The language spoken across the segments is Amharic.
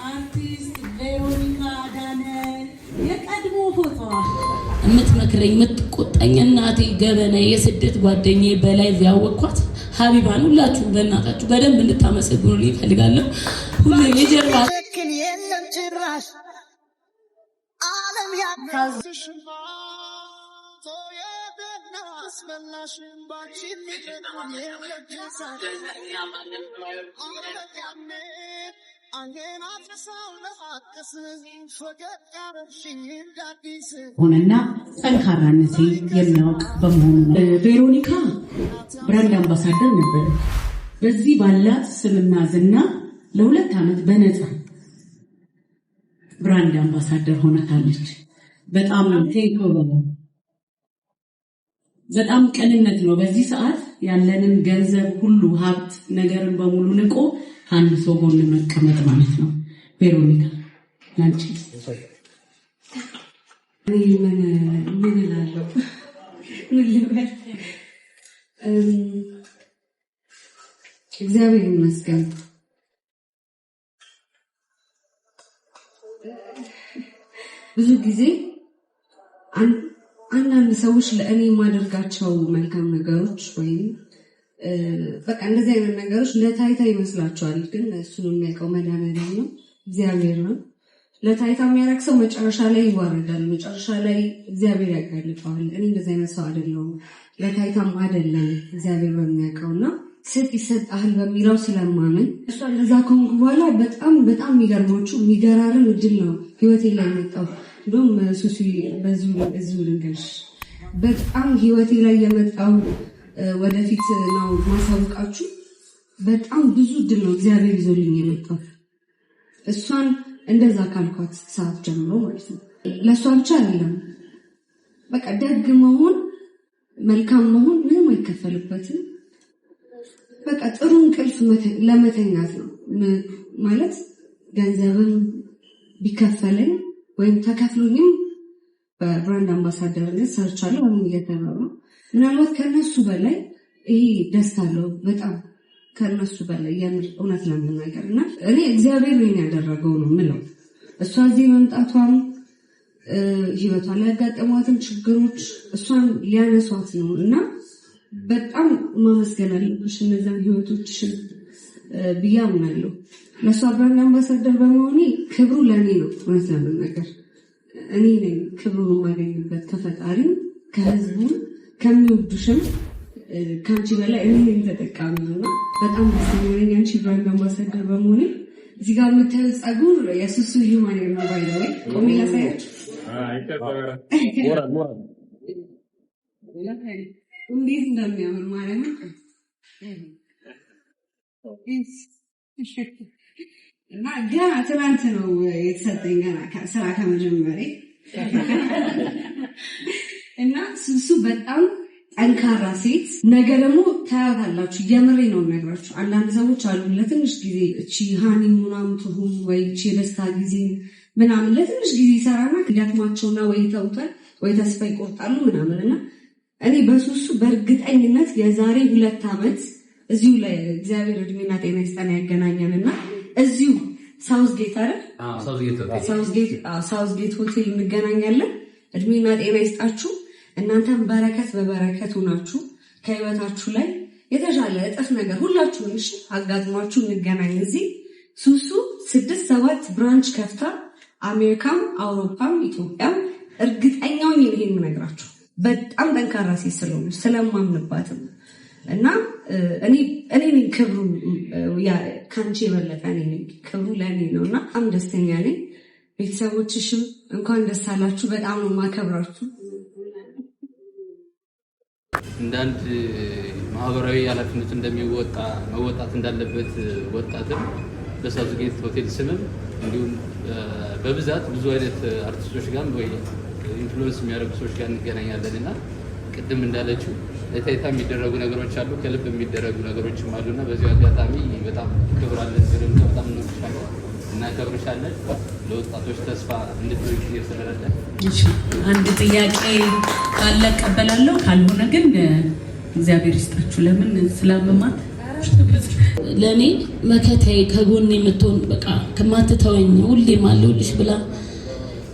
አርቲስት ቬሮኒካ አዳነ የቀድሞ ፎቶዋ። የምትመክረኝ፣ የምትቆጣኝ እናቴ ገበና፣ የስደት ጓደኛዬ፣ በ live ያወቅኳት ሀቢባን ሁላችሁም በእናታችሁ በደንብ እንድታመሰግኑልኝ እፈልጋለሁ። ሁሌም የጀርባ የለም ጭራሽ ዓለም ያዝሽ ሆነና ጠንካራነቴ የሚያውቅ በመሆኑ ነው። ቬሮኒካ brand ambassador ነበረች። በዚህ ባላት ስምና ዝና ለ2 ዓመት በነፃ brand ambassador ሆናታለች። በጣም thank you። በጣም ቅንነት ነው። በዚህ ሰዓት ያለንን ገንዘብ ሁሉ፣ ሀብት ነገርን በሙሉ ንቆ ከአንድ ሰው ጎን መቀመጥ ማለት ነው። ቬሮኒካ፣ ላንቺ። እኔ ምን ምን እላለሁ? ምን ልበል? እግዚአብሔር ይመስገን። ብዙ ጊዜ አንዳንድ ሰዎች ለእኔ የማደርጋቸው መልካም ነገሮች ወይም በቃ እንደዚህ አይነት ነገሮች ለታይታ ይመስላቸዋል። ግን እሱን የሚያውቀው መድኃኒዓለም ነው፣ እግዚአብሔር ነው። ለታይታ የሚያደርግ ሰው መጨረሻ ላይ ይዋረዳል። መጨረሻ ላይ እግዚአብሔር ያጋልጠዋል። እኔ እንደዚህ አይነት ሰው አይደለሁም። ለታይታም አይደለም፣ እግዚአብሔር በሚያውቀው እና ስጥ ይሰጥሃል በሚለው ስለማምን እሷ እንደዛ ከሆንኩ በኋላ በጣም በጣም የሚገርማችሁ የሚገራርም እድል ነው ህይወቴ ላይ የመጣው። እንደውም ሱሲ በዚሁ እዚሁ ልንገርሽ፣ በጣም ህይወቴ ላይ የመጣው ወደፊት ነው ማሳውቃችሁ። በጣም ብዙ እድል ነው እግዚአብሔር ይዞልኝ የመጣው እሷን እንደዛ ካልኳት ሰዓት ጀምሮ ማለት ነው። ለእሷ ብቻ አይደለም፣ በቃ ደግ መሆን፣ መልካም መሆን ምንም አይከፈልበትም። በቃ ጥሩ እንቅልፍ ለመተኛት ነው ማለት ገንዘብም ቢከፈለኝ ወይም ተከፍሎኝም በ brand ambassador ነት ሰርቻለሁ። አሁን እየተራሩ ነው። ምናልባት ከነሱ በላይ ይሄ ደስታ አለው፣ በጣም ከነሱ በላይ የምር እውነት ለመናገር። እና እኔ እግዚአብሔር ነው ያደረገው ነው ምለው። እሷ እዚህ መምጣቷም ህይወቷ ላይ ያጋጠሟትን ችግሮች እሷን ሊያነሷት ነው እና በጣም ማመስገን አለብሽ እነዚያን ህይወቶችሽን ብዬ አምናለሁ። ለእሷ brand ambassador በመሆኔ ክብሩ ለእኔ ነው። እውነት ለመናገር እኔ ነኝ ክብሩን የማገኝበት፣ ከፈጣሪም፣ ከህዝቡም፣ ከሚወዱሽም ከአንቺ በላይ እኔ ነኝ ተጠቃሚ እና በጣም ደስተኛ ነኝ አንቺ brand ambassador በመሆኔ። እዚህ ጋር የምታዩት ፀጉር የሱሱ human hair ነው። By the way ቆሜ ላሳያችሁ እንዴት እንደሚያምር ማለት ነው። እና ገና ትናንት ነው የተሰጠኝ፣ ገና ስራ ከመጀመሬ። እና ሱሱ በጣም ጠንካራ ሴት፣ ነገ ደግሞ ታያታላችሁ። የምሬ ነው የምነግራችሁ። አንዳንድ ሰዎች አሉ ለትንሽ ጊዜ እቺ honeymoon ምናምን ትሁን ወይ እቺ የደስታ ጊዜ ምናምን ለትንሽ ጊዜ ይሰራና ይደክማቸውና ወይ ይተውታል ወይ ተስፋ ይቆርጣሉ ምናምን። እና እኔ በሱሱ በእርግጠኝነት የዛሬ 2 ዓመት እዚሁ ላይ እግዚአብሔር እድሜና ጤና ይስጠን ያገናኘን እና እዚሁ ሳውዝ ጌት አይደል? ሳውዝ ጌት ሆቴል እንገናኛለን። እድሜና ጤና ይስጣችሁ። እናንተም በረከት በበረከት ሆናችሁ ከህይወታችሁ ላይ የተሻለ እጥፍ ነገር ሁላችሁም እሺ አጋጥሟችሁ እንገናኝ። እዚህ ሱሱ ስድስት ሰባት branch ከፍታ አሜሪካም፣ አውሮፓም፣ ኢትዮጵያም እርግጠኛውን ይሄን የምነግራችሁ በጣም ጠንካራ ሴት ስለሆኑ ስለማምንባትም እና እኔ ነኝ ክብሩ፣ ከአንቺ የበለጠ እኔ ነኝ፣ ክብሩ ለእኔ ነው እና በጣም ደስተኛ ነኝ። ቤተሰቦችሽም እንኳን ደስ አላችሁ። በጣም ነው የማከብራችሁ። እንደ አንድ ማህበራዊ ኃላፊነት እንደሚወጣ መወጣት እንዳለበት ወጣትም በሳውዝጌት ሆቴል ስምም እንዲሁም በብዛት ብዙ አይነት አርቲስቶች ጋር ወይ influence የሚያደርጉ ሰዎች ጋር እንገናኛለን እና ቅድም እንዳለችው ለታይታ የሚደረጉ ነገሮች አሉ፣ ከልብ የሚደረጉ ነገሮችም አሉ እና በዚሁ አጋጣሚ በጣም ክብር አለን። በጣም እንወድሻለን፣ እናከብርሻለን። ለወጣቶች ተስፋ እንድትሆኝ ስለረዳን አንድ ጥያቄ ካለ እቀበላለሁ፣ ካልሆነ ግን እግዚአብሔር ይስጣችሁ። ለምን ስላመማት ለእኔ መከታዬ ከጎን የምትሆን፣ በቃ ከማትተወኝ፣ ሁሌም አለሁልሽ ብላ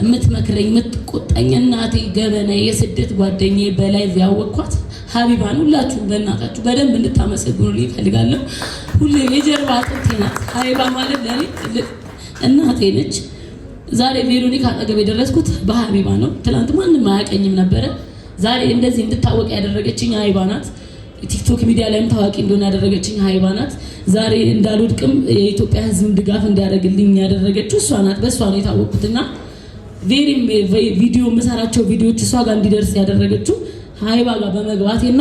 የምትመክረኝ፣ የምትቆጣኝ እናቴ ገበና የስደት ጓደኛዬ በ live ያወቅኳት ሀቢባን ሁላችሁም በእናታችሁ በደንብ እንድታመሰግኑልኝ እፈልጋለሁ። ሁሌም የጀርባ አጥንቴ ናት። ሀቢባ ማለት ለእኔ ትልቅ እናቴ ነች። ዛሬ ቬሮኒካ አጠገብ የደረስኩት በሀቢባ ነው። ትናንት ማንም አያቀኝም ነበረ። ዛሬ እንደዚህ እንድታወቅ ያደረገችኝ ሀቢባ ናት። ቲክቶክ ሚዲያ ላይም ታዋቂ እንደሆነ ያደረገችኝ ሀቢባ ናት። ዛሬ እንዳልወድቅም የኢትዮጵያ ሕዝብ ድጋፍ እንዲያደርግልኝ ያደረገችው እሷ ናት። በእሷ ነው የታወቅኩትና ቬሪም ቪዲዮ የምሰራቸው ቪዲዮዎች እሷ ጋር እንዲደርስ ያደረገችው ሀቢባ ጋር በመግባቴና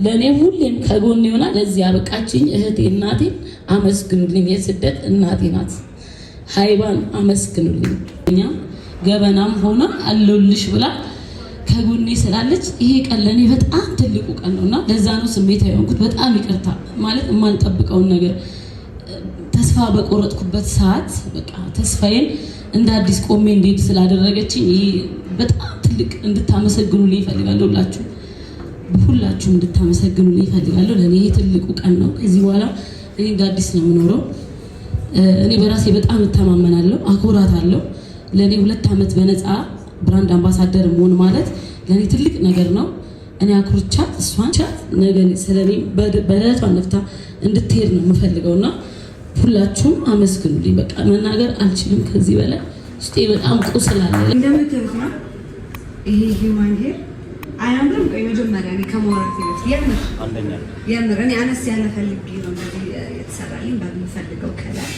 ለእኔ ሁሌም ከጎን ይሆናል። ለዚህ ያበቃችኝ እህቴ እናቴን አመስግኑልኝ። የስደት እናቴ ናት። ሀይባን አመስግኑልኝ። እኛ ገበናም ሆና አለሁልሽ ብላ ከጎኔ ስላለች ይሄ ቀን ለእኔ በጣም ትልቁ ቀን ነው እና ለዛ ነው ስሜታዊ የሆንኩት። በጣም ይቅርታ፣ ማለት የማልጠብቀውን ነገር ተስፋ በቆረጥኩበት ሰዓት በቃ ተስፋዬን እንደ አዲስ ቆሜ እንድሄድ ስላደረገችኝ ይሄ በጣም ትልቅ እንድታመሰግኑልኝ እፈልጋለሁ። ሁላችሁ ሁላችሁም እንድታመሰግኑልኝ እፈልጋለሁ። ለእኔ ይሄ ትልቁ ቀን ነው። ከዚህ በኋላ እኔ እንደ አዲስ ነው የምኖረው። እኔ በራሴ በጣም እተማመናለሁ፣ አኮራታለሁ። ለእኔ 2 ዓመት በነፃ brand ambassador መሆን ማለት ለእኔ ትልቅ ነገር ነው። እኔ አኩርቻት እሷን ቻት ነገ ስለኔ በደረቷ ነፍታ እንድትሄድ ነው የምፈልገው እና ሁላችሁም አመስግኑልኝ። በቃ መናገር አልችልም ከዚህ በላይ፣ ውስጤ በጣም ቁስል አለ። እንደምታዩት ነው። ይሄ human hair አያምርም? ቆይ መጀመሪያ እኔ ከማውራቴ በፊት የምር የምር እኔ አነስ ያለ ፈልጌ ነው እንደዚህ የተሰራልኝ በምፈልገው color።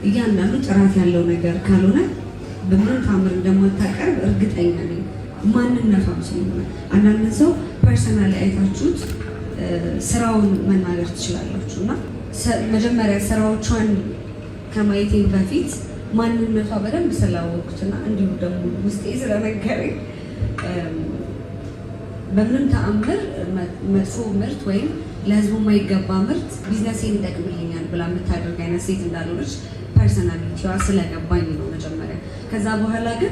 እያንዳንዱ ጥራት ያለው ነገር ካልሆነ በምንም ታምር እንደማታቀርብ እርግጠኛ ነኝ። ማንነቷም ስለሆነ አንዳንድ ሰው personally አይታችሁት ስራውን መናገር ትችላላችሁ። እና መጀመሪያ ስራዎቿን ከማየቴ በፊት ማንነቷ በደንብ ስላወቅኩትና እንዲሁም ደግሞ ውስጤ ስለነገረኝ በምንም ተአምር መጥፎ ምርት ወይም ለህዝቡ የማይገባ ምርት ቢዝነሴን ይጠቅምልኛል ብላ የምታደርግ አይነት ሴት እንዳልሆነች personality ዋ ስለገባኝ ነው መጀመሪያ። ከዛ በኋላ ግን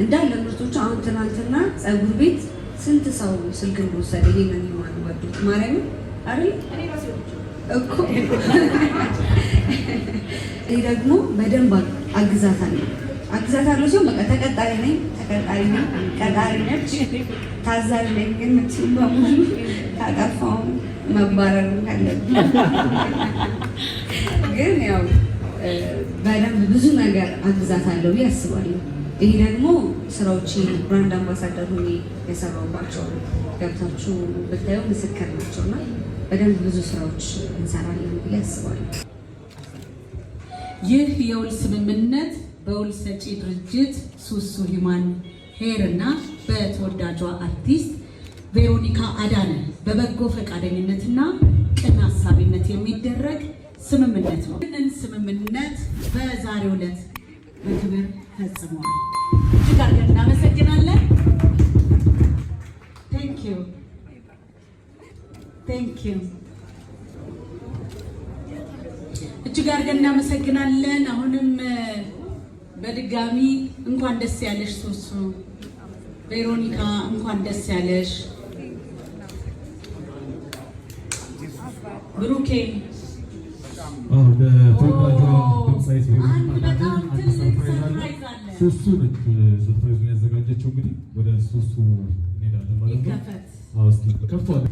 እንዳለ ምርቶቹ አሁን ትናንትና ፀጉር ቤት ስንት ሰው ስልክ እንደወሰደ ይሄንን human ወዱት፣ ማርያምን አይደል እኮ። እኔ ደግሞ በደንብ አግዛታለሁ። አግዛታለሁ ሲሆን በቃ ተቀጣሪ ነኝ፣ ተቀጣሪ ነኝ፣ ቀጣሪ ነች፣ ታዛዥ ነኝ የምትይው በሙሉ ካጠፋውም መባረር ካለብኝ ግን ያው በደንብ ብዙ ነገር አግዛታለሁ ብዬ አስባለሁ። ይሄ ደግሞ ስራዎች brand ambassador ሆኜ የሰራሁባቸው ገብታችሁ ብታዩ ምስክር ናቸው እና በደንብ ብዙ ስራዎች እንሰራለን ብዬ አስባለሁ። ይህ የውል ስምምነት በውል ሰጪ ድርጅት ሱሱ Human Hair እና በተወዳጇ አርቲስት ቬሮኒካ አዳነ በበጎ ፈቃደኝነትና ቅን አሳቢነት የሚደረግ ስምምነት ነው። ይህንን ስምምነት በዛሬው ዕለት በክብር ፈጽመዋል። እጅግ አድርገን እናመሰግናለን። Thank you, thank you። እጅግ አድርገን እናመሰግናለን። አሁንም በድጋሚ እንኳን ደስ ያለሽ ሱሱ፣ ቬሮኒካ እንኳን ደስ ያለሽ፣ ብሩኬ። ለተወዳጇ ድምፃዊት አንድ ቬሮኒካ በጣም አንድ ትልቅ surprise አለ። surprise አለ። ሱሱ ነች surprise ኡን ያዘጋጀችው። እንግዲህ ወደ ሱሱ እንሄዳለን ማለት ነው። ይከፈት። አዎ፣ እስኪ ከፍቷል።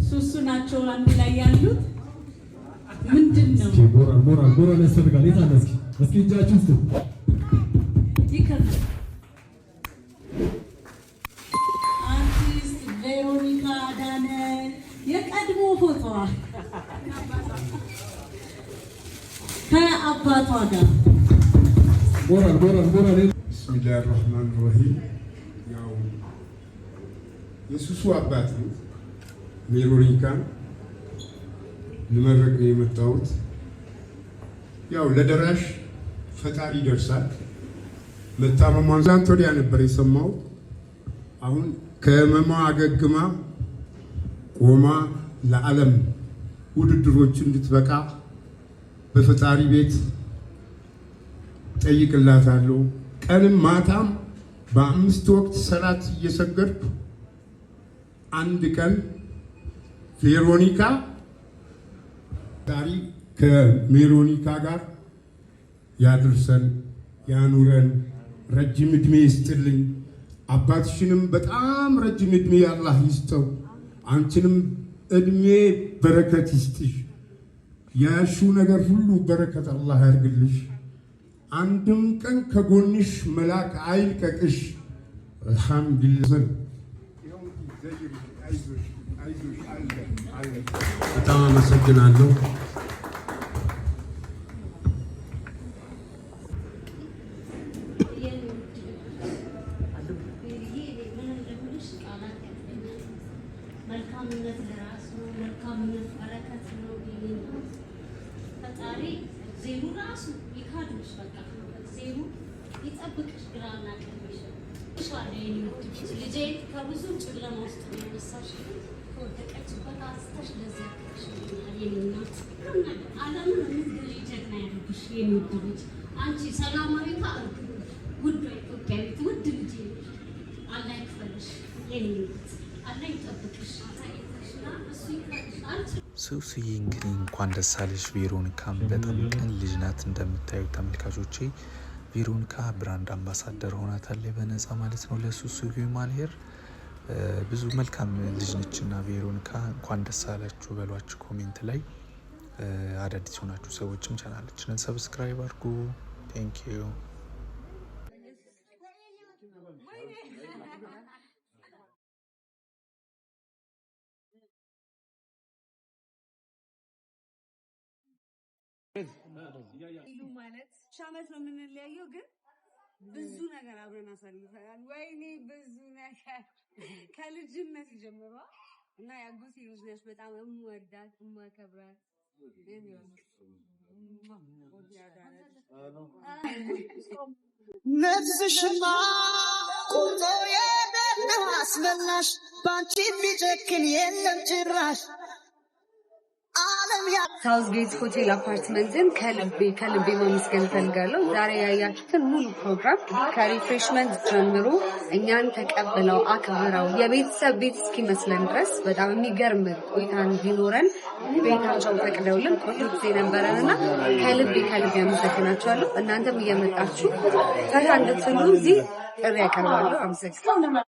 ሱሱ ናቸው አንድ ላይ ያሉት። ምንድን ነው? እስኪ ሞራል ሞራል ሞራል ያስፈልጋል። የት አለ? እስኪ እስኪ እጃችሁ ውስጥ ይከፈት። አርቲስት ቬሮኒካ አዳነ የቀድሞ ፎቶዋ ከአባቷ ጋር። ሞራል ሞራል ሞራል። بسم الله الرحمن الرحيم። ያው የሱሱ አባት ነው። ቬሮኒካን ልመረቅ ነው የመጣሁት። ያው ለደራሽ ፈጣሪ ይደርሳል። መታመሟን ትናንት ወዲያ ነበር የሰማሁት። አሁን ከህመሟ አገግማ ቆማ ለዓለም ውድድሮች እንድትበቃ በፈጣሪ ቤት ጠይቅላታለሁ። ቀንም ማታም በአምስት ወቅት ሰላት እየሰገድኩ አንድ ቀን ቬሮኒካ ፈጣሪ ከሜሮኒካ ጋር ያድርሰን ያኑረን፣ ረጅም ዕድሜ ይስጥልኝ። አባትሽንም በጣም ረጅም ዕድሜ አላህ ይስጠው። አንቺንም ዕድሜ በረከት ይስጥሽ። ያሹ ነገር ሁሉ በረከት አላህ ያርግልሽ። አንድም ቀን ከጎንሽ መላክ አይልቀቅሽ። አልሐምዱሊላህ። በጣም አመሰግናለሁ። መልካምነት ለራስ ነው። መልካምነት በረከት ነው። ፈጣሪ እግዜሩ ራሱ ይካድምሽ፣ በቃ እግዜሩ ይጠብቅሽ፣ ግራና ቀኝሽ። ልጄን ከብዙ ጨለማ ውስጥ ነው ያነሳሽ። ከወደቀችበት አንስተሽ ለዚህ ያበቃሽልኛል። የኔ እናት ሁሉም ነገር ዓለምን የምትገዢ ጀግና ያድርግሽ። የኔ ውድ ልጅ አንቺ ሰላማዊቷ እርግብ፣ ውዷ ኢትዮጵያዊት ውድ ልጄ አላህ ይክፈልሽ። የኔ እናት አላህ ይጠብቅሽ። እሱ ይክፈልሽ አንቺ። ሱሱዬ እንግዲህ እንኳን ደስ አለሽ። ቬሮኒካም በጣም ቅን ልጅ ናት እንደምታዩት ተመልካቾቼ። ቬሮኒካ brand ambassador ሆናታለች በነፃ ማለት ነው ለሱሱ human hair። ብዙ መልካም ልጅ ነች እና ቬሮኒካ እንኳን ደስ አላችሁ በሏችሁ comment ላይ። አዳዲስ የሆናችሁ ሰዎችም ቻናላችንን subscribe አድርጉ። Thank you። ማለት ሺህ ዓመት ነው የምንለያየው፣ ግን ብዙ ነገር አብረን አሳልፈናል። ወይኔ ብዙ ነገር ከልጅነት ጀምሮ እና የአጎቴ ልጅ ነች። በጣም እምወዳት እማከብራት። ነፍስሽማ ቁርጦ የበላ አስበላሽ፣ ባንቺ የሚጨክን የለም ጭራሽ ዓለም ያ ሳውዝ ጌት ሆቴል አፓርትመንትን ከልቤ ከልቤ ማመስገን እፈልጋለሁ። ዛሬ ያያችሁትን ሙሉ ፕሮግራም ከ refreshment ጀምሮ እኛን ተቀብለው አክብረው የቤተሰብ ቤት እስኪመስለን ድረስ በጣም የሚገርም ቆይታ እንዲኖረን ቤታቸው ፈቅደውልን ቆንጆ ጊዜ ነበረን እና ከልቤ ከልቤ አመሰግናቸዋለሁ። እናንተም እየመጣችሁ ፈታ እንድትሉ እዚህ ጥሪ ያቀርባለሁ። አመሰግናለሁ።